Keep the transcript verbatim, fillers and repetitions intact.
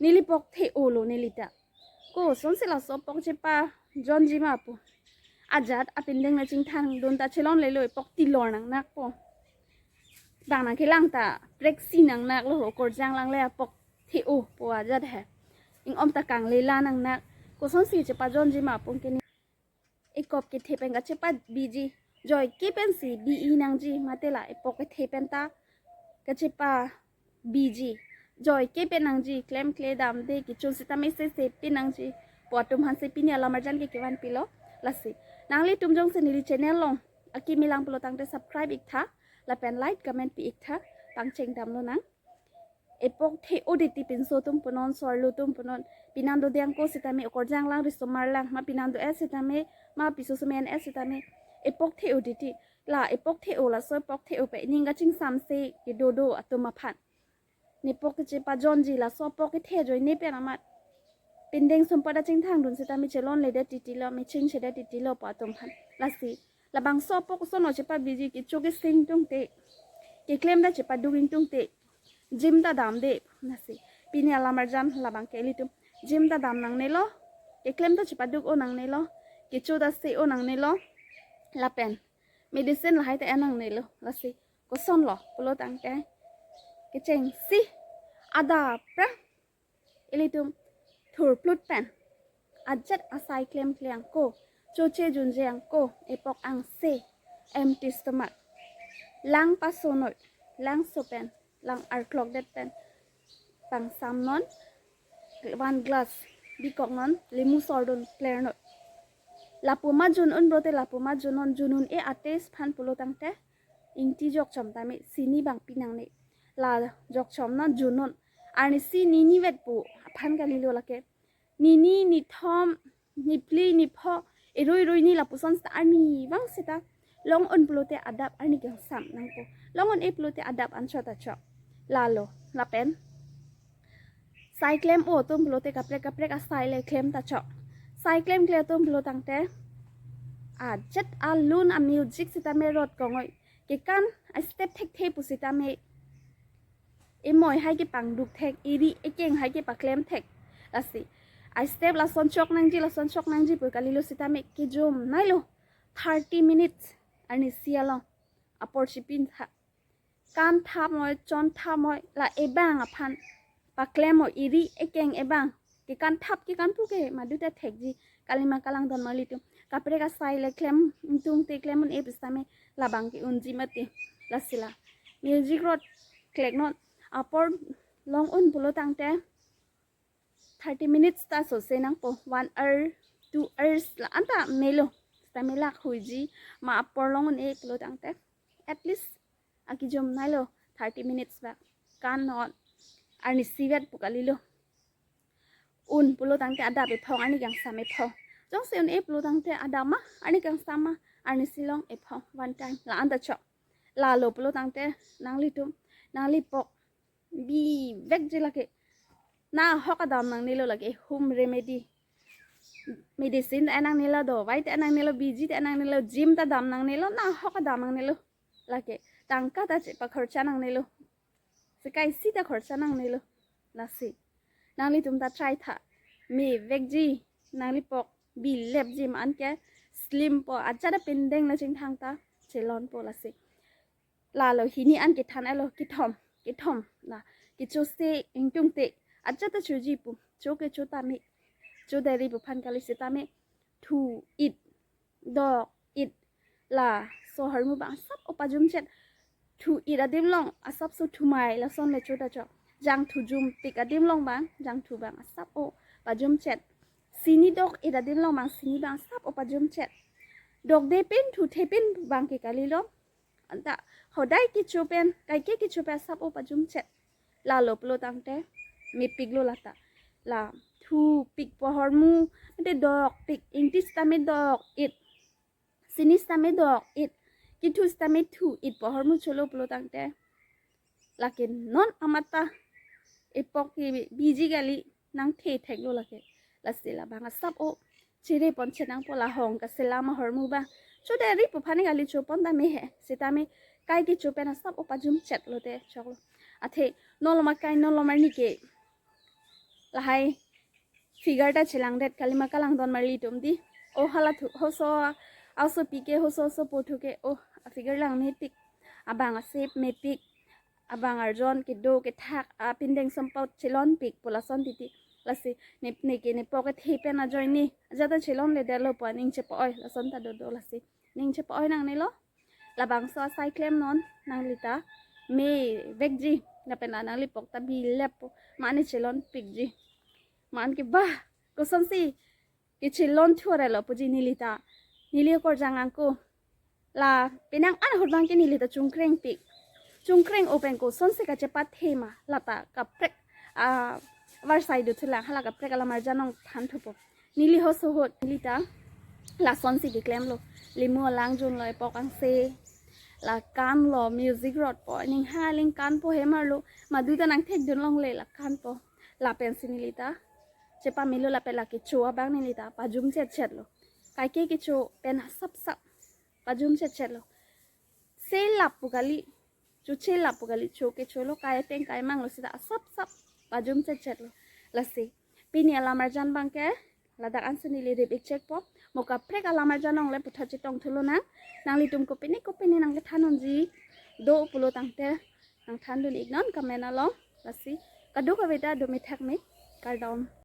Neli pok the-olo neli ta. Kosonsi laso pok chepajonji ma pu. Ajat apindeng nangchingthangdun ta chelonlelo, epok tilor nangnakpo. Bang nangkelang ta preksi nangnaklo ho, okorjang lang le apok the-opo ajat he. Ingom ta kanglela nangnak. Kosonsi chepajonji ma pu ke ne. Ekop kethe pen kachepabiji. Joike pensi bi-i nangji, mate la epok kethe pen ta kachepabiji. Joike pen nangji, klemkle damde, kechun sitame sese pin nangji pu atum aphansi pini alamarjan ke kevan pilo. Lasi nanglitum jongsi neli channel along akimi lang pulo tangte subscribe iktha, lapen like comment pi iktha, pangcheng damlonang. Epok the-o titi pinso atum punon, so-arlo atum punon, pinan dodeng ako sitame, okorjang lang, risomar lang, ma pinan do-et sitame, ma piso sumen-et sitame, epok the-o titi. La epok the-o, laso epok the-o pen ning kachingsamse kedo do atum aphan. Ne pok chepajonji, laso pok kethe ajoine pen amat pindeng sumpot ta chingthangdun sitame chelonledet titilo, mechingsedet titilo pu atum aphan. Lasi labangso pok koson lo chepabiji, kecho kesing tungte, keklem ta chepaduk ingtungte, jim ta damde. Lasi pini alamarjan labang ke ilitum jim ta dam nangnelo, keklem ta chepaduk-o nangnelo, kecho ta se-o nangnelo, lapen medicine lahai ta en nangnelo. Lasi koson lo pulo tangte, kechengsi adap ra ilitum thurplut pen ajat asai klemkle ako, choche junje ako, epok angse, empty stomach, lang pasonoi, langso pen, lang arklokdet pen pangsamnon, one glass bikoknon, limu sordun klernoi. Lapu ma jun-un brote, lapu ma jun-un, jun-un-e a-taste aphan pulo tangte, ingti jokchom tame sini bang pi nangne. La jokchom non jun-un. Arnisi ninivet pu aphan kalilo lake. Nini, nithom, niphli, nipho, erui rui ni lapuson seta arni vang seta long-un pulote adap arni kangsam nangpo. Long-un-e pulote adap anchot ta chok. Lalo, lapen sai klem-o atum pulote kaprek kaprek asai le klem ta chok. Sai klemkle atum pulo tangte ajat alun a-music sitame rot kongoi. Kekan a-step thekthe pu sitame emoi hai kepangduk thek, eri ekeng hai kepaklem thek. Lasi a-step lason chok nangji, lason chok nangji pu kalilo sitame kejom nailo. Thirty minutes arnisi along apor chipin tha. Kan thap moi, chon thap moi, la ebang aphan paklem moi, eri ekeng ebang. Kekan thap kekan pu ke madu ta thekji, kalima kalangdon malitum. Kaprek asai le klem ingtungte, klem un-e pu sitame labang ke unji mati. Lasi la music rot kleknon, apor long-un pulo tangte thirty minutes ta sose nangpo, one hour, two hours la anta melo. Sitame lak huiji, ma apor long-un-e pulo tangte at least akejom nailo thirty minutes bak. Kan non arnisi vet pu kalilo. Un pulo tangte adap ephong, arni kangsam ephong. Jongsi un-e pulo tangte adap ma, arni kangsam ma, arnisi long ephong, one time la anta chok. Lalo pulo tangte nanglitum, nanglipok bivekji lake. Nahok ta dam nangnelo lake, home remedy. Medicine ta en nangnelo, dovai ta en nangnelo, biji ta en nangnelo, jim ta dam nangnelo, nahok ta dam nangnelo. Lake tangka ta chepakhorcha nangnelo. Sekai si ta khorcha nangnelo. Lasi nanglitum ta try tha. Mevekji, nanglipok bilepji ma anke slim po, ajat apindeng nangchingthang ta chelonpo lasi. Lalo hini an kethan alo, kethom, kethom na, kecho se ingtungte ajat ta choji pu, cho kecho tame, cho deri pu aphan kali sitame, thu-it, dok-it, laso ahormu bang asap-o pajumchet. Thu-it adim long asapso thumai lason le cho ta chok. Jangthu jumtik adim long bang jangthu bang asap-o pajumchet. Sini dok-it adim long bang sini bang asap-o pajumchet. Dokde pin thuthe pin bang ke kalilo. Anta hodai kecho pen, kaike kecho pen asap-o pajumchet. Lalo pulo tangte mepiklo lata. La thupik pu ahormu, mate dokpik, ingti sitame dok-it, sini sitame dok-it, kethu sitame thu-it pu ahormu cholo pulo tangte, lake non amat ta epok kebiji kali, nangthe theklo lake. Lasi labang asap-o chere pon chenangpo, la hong kaselam ahormu bang. Cho deri pu aphan kali cho pon tame he. Sitame kaike cho pen asap-o pajumchet lote choklo. Athe non loma kai, non loma arni ke Lahai figure ta chelangdet kalima, kalangdun marli atum di. O hala thu hoso, aso pi ke hoso, hoso po thu ke, o figure lang mepik, abang a shape mepik, abang arjon kedo kethak, apindeng sompot chelonpik pu lason titi. Lasi ne, ne ke ne po kethe pen ajoine ajat ta chelonledetlo pu aning chepa-oi, lason ta dodo. Lasi ning chepa-oi nangnelo. Labangso asai klemnon nanglita, mevekji. Lapen la nangli pok ta bilep po, mane chelonpikji. Man ke bah, kosonsi kechelon thurelo puji nelita. Neli akorjang angko. La penang an ahut abang ke nelita chungkrengpik. Chungkreng-o pen kosonsi kachepathe ma, lata kaprek, ah, varsai dothulang, hala kaprek alamarjan nangthanthupo. Neli hoso ahut nelita lasonsi keklemlo. Limu alang junlo, epok angse. La kanlo, music rotpo, ning ha ling kanpo, hemarlo, madu ta nangthekdun longle, la kanpo. Lapensi nelita chepamelo, lapen la kecho abang nelita pajum chetchetlo. Kaike kecho pen asapsap pajum chetchetlo. Selap pu kali, chochelap pu kali, cho kecholo, kai ateng kai manglo seta asapsap pajum chetchetlo. Lasi pini alamarjan abang ke ladak ansi neli rip-ik chekpo. Mo kaprek alamarjan along le puthot chetongthu lonang. Nanglitum kopine kopine nangkethan unji do pulo tangte nangthandun-iknon comment along. Lasi kadokave ta do methak me, kardom.